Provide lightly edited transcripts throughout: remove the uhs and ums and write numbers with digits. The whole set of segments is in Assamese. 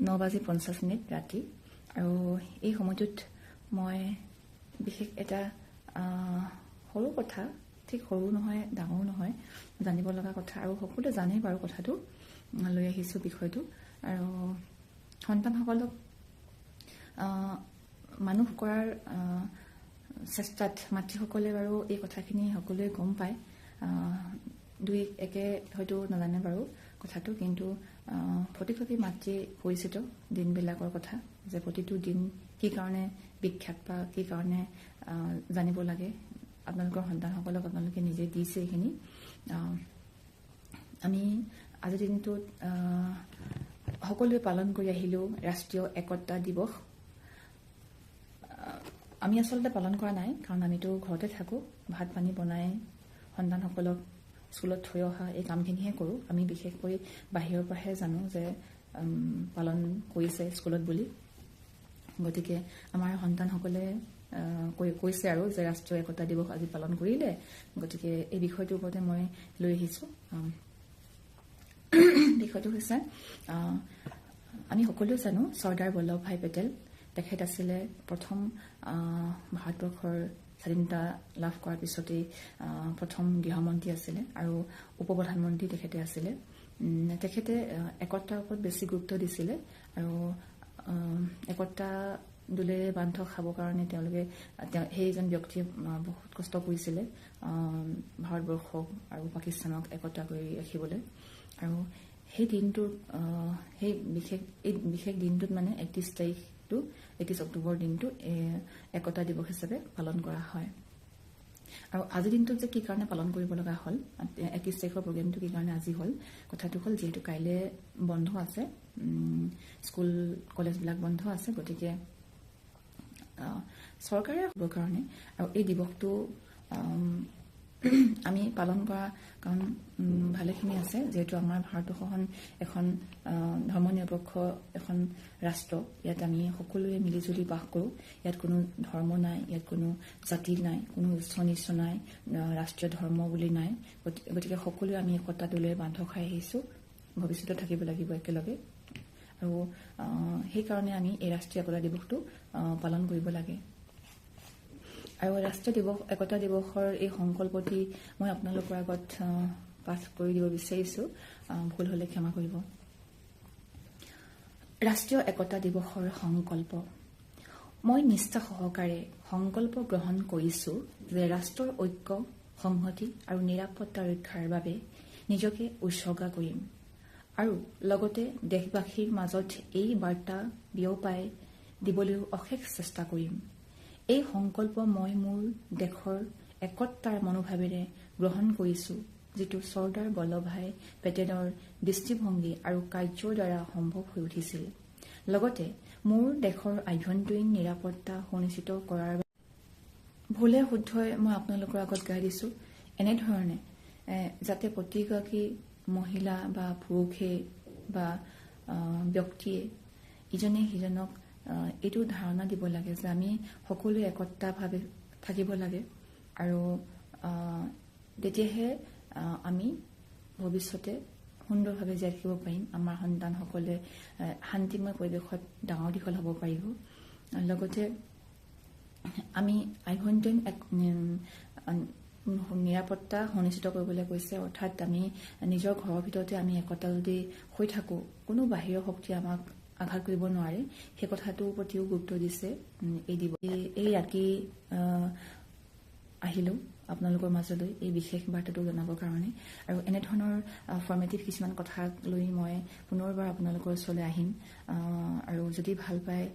9:50 ৰাতি আৰু এই সময়টোত মই বিশেষ এটা সৰু কথা, ঠিক সৰু নহয় ডাঙৰ নহয়, জানিব লগা কথা আৰু সকলোৱে জানে বাৰু কথাটো লৈ আহিছোঁ বিষয়টো। আৰু সন্তানসকলক মানুহ কৰাৰ চেষ্টাত মাতৃসকলে বাৰু এই কথাখিনি সকলোৱে গম পায়, দুই একে হয়তো নাজানে বাৰু কথাটো, কিন্তু প্ৰতিগৰাকী মাতৃ পৰিচিত দিনবিলাকৰ কথা যে প্ৰতিটো দিন কি কাৰণে বিখ্যাত বা কি কাৰণে জানিব লাগে। আপোনালোকৰ সন্তানসকলক আপোনালোকে নিজে দিছে এইখিনি। আমি আজিৰ দিনটোত সকলোৱে পালন কৰি আহিলোঁ ৰাষ্ট্ৰীয় একতা দিৱস। আমি আচলতে পালন কৰা নাই, কাৰণ আমিতো ঘৰতে থাকোঁ, ভাত পানী বনাই সন্তানসকলক স্কুলত থৈ অহা এই কামখিনিহে কৰোঁ। আমি বিশেষকৈ বাহিৰৰ পৰাহে জানো যে পালন কৰিছে স্কুলত বুলি। গতিকে আমাৰ সন্তানসকলে কৈছে আৰু যে ৰাষ্ট্ৰীয় একতা দিৱস আজি পালন কৰিলে, গতিকে এই বিষয়টোৰ ওপৰতে মই লৈ আহিছোঁ। বিষয়টো হৈছে আমি সকলোৱে জানো চৰ্দাৰ বল্লভভাই পেটেল, তেখেত আছিলে প্ৰথম ভাৰতবৰ্ষৰ স্বাধীনতা লাভ কৰাৰ পিছতেই প্ৰথম গৃহমন্ত্ৰী আছিলে আৰু উপ প্ৰধানমন্ত্ৰী তেখেতে আছিলে। তেখেতে একতাৰ ওপৰত বেছি গুৰুত্ব দিছিলে আৰু একতা দোলেৰে বান্ধ খাবৰ কাৰণে তেওঁলোকে সেইজন ব্যক্তিয়ে বহুত কষ্ট কৰিছিলে ভাৰতবৰ্ষক আৰু পাকিস্তানক একতা কৰি ৰাখিবলৈ। আৰু সেই দিনটোত সেই বিশেষ এই বিশেষ দিনটোত মানে 31 তাৰিখটো 31 অক্টোবৰ দিনটো একতা দিৱস হিচাপে পালন কৰা হয়। আৰু আজিৰ দিনটোত যে কি কাৰণে পালন কৰিব লগা হ'ল, 31 তাৰিখৰ প্ৰগ্ৰেমটো কি কাৰণে আজি হ'ল, কথাটো হ'ল যিহেতু কাইলৈ বন্ধ আছে, স্কুল কলেজবিলাক বন্ধ আছে, গতিকে চৰকাৰে কাৰণে আৰু এই দিৱসটো আমি পালন কৰা কাৰণ ভালেখিনি আছে। যিহেতু আমাৰ ভাৰতবৰ্ষখন এখন ধৰ্মনিৰপেক্ষ এখন ৰাষ্ট্ৰ, ইয়াত আমি সকলোৱে মিলিজুলি বাস কৰোঁ, ইয়াত কোনো ধৰ্ম নাই, ইয়াত কোনো জাতি নাই, কোনো উচ্চ নিচ নাই, ৰাষ্ট্ৰীয় ধৰ্ম বুলি নাই। গতিকে সকলোৱে আমি একতা দোলেৰে বান্ধ খাই আহিছোঁ, ভৱিষ্যতে থাকিব লাগিব একেলগে। আৰু সেইকাৰণে আমি এই ৰাষ্ট্ৰীয় একতা দিৱসটো পালন কৰিব লাগে। আৰু ৰাষ্ট্ৰীয় দিৱস একতা দিৱসৰ এই সংকল্পটি মই আপোনালোকৰ আগত পাঠ কৰি দিব বিচাৰিছোঁ, ভুল হ'লে ক্ষমা কৰিব। ৰাষ্ট্ৰীয় একতা দিৱসৰ সংকল্প। মই নিষ্ঠা সহকাৰে সংকল্প গ্ৰহণ কৰিছোঁ যে ৰাষ্ট্ৰৰ ঐক্য, সংহতি আৰু নিৰাপত্তা ৰক্ষাৰ বাবে নিজকে উৎসৰ্গা কৰিম আৰু লগতে দেশবাসীৰ মাজত এই বাৰ্তা বিয়পাই দিবলৈও অশেষ চেষ্টা কৰিম। এই সংকল্প মই মোৰ দেশৰ একতাৰ মনোভাৱেৰে গ্ৰহণ কৰিছোঁ, যিটো চৰ্দাৰ বল্লভভাই পেটেলৰ দৃষ্টিভংগী আৰু কাৰ্যৰ দ্বাৰা সম্ভৱ হৈ উঠিছিল। লগতে মোৰ দেশৰ আভ্যন্তৰীণ নিৰাপত্তা সুনিশ্চিত কৰাৰ ভুলে শুদ্ধই মই আপোনালোকৰ আগত গাই দিছোঁ এনেধৰণে যাতে প্ৰতিগৰাকী মহিলা বা পুৰুষে বা ব্যক্তিয়ে ইজনে সিজনক এইটো ধাৰণা দিব লাগে যে আমি সকলোৱে একতাভাৱে থাকিব লাগে আৰু তেতিয়াহে আমি ভৱিষ্যতে সুন্দৰভাৱে জীয়াই থাকিব পাৰিম, আমাৰ সন্তানসকলে শান্তিময় পৰিৱেশত ডাঙৰ দীঘল হ'ব পাৰিব। লগতে আমি আভ্যন্তৰীণ নিৰাপত্তা সুনিশ্চিত কৰিবলৈ কৈছে, অৰ্থাৎ আমি নিজৰ ঘৰৰ ভিতৰতে আমি একতা যদি হৈ থাকোঁ, কোনো বাহিৰৰ শক্তিয়ে আমাক আঘাত কৰিব নোৱাৰে, সেই কথাটোৰ প্ৰতিও গুৰুত্ব দিছে এই দিৱস। এই ৰাতি আহিলোঁ আপোনালোকৰ মাজলৈ এই বিশেষ বাৰ্তাটো জনাবৰ কাৰণে। আৰু এনেধৰণৰ ফৰ্মেটিভ কিছুমান কথাক লৈ মই পুনৰবাৰ আপোনালোকৰ ওচৰলৈ আহিম। আৰু যদি ভাল পায়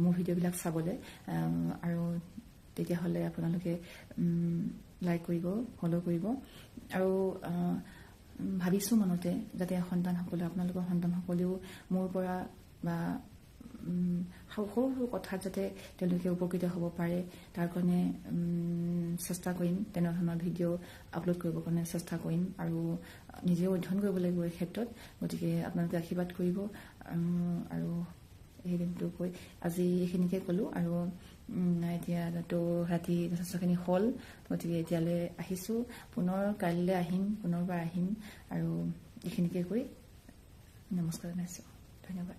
মোৰ ভিডিঅ'বিলাক চাবলৈ, আৰু তেতিয়াহ'লে আপোনালোকে লাইক কৰিব, ফ'ল' কৰিব। আৰু ভাবিছোঁ মনতে যাতে সন্তানসকলে, আপোনালোকৰ সন্তানসকলেও মোৰ পৰা বা সৰু সৰু কথাত যাতে তেওঁলোকে উপকৃত হ'ব পাৰে, তাৰ কাৰণে চেষ্টা কৰিম, তেনেধৰণৰ ভিডিঅ' আপলোড কৰিবৰ কাৰণে চেষ্টা কৰিম আৰু নিজেও অধ্যয়ন কৰিব লাগিব এই ক্ষেত্ৰত। গতিকে আপোনালোকে আশীৰ্বাদ কৰিব। আৰু এই দিনটো কৈ আজি এইখিনিকে ক'লোঁ। আৰু এতিয়াতো ৰাতি যথেষ্টখিনি হ'ল, গতিকে এতিয়ালৈ আহিছোঁ, পুনৰ কাইলৈ আহিম, পুনৰবাৰ আহিম। আৰু এইখিনিকে কৈ নমস্কাৰ জনাইছোঁ। ধন্যবাদ।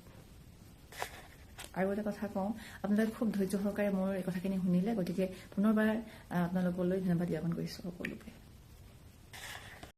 আৰু এটা কথা কওঁ, আপোনালোকে খুব ধৈৰ্য সহকাৰে মোৰ এই কথাখিনি শুনিলে, গতিকে পুনৰবাৰ আপোনালোকলৈ ধন্যবাদ জ্ঞাপন কৰিছোঁ সকলোকে।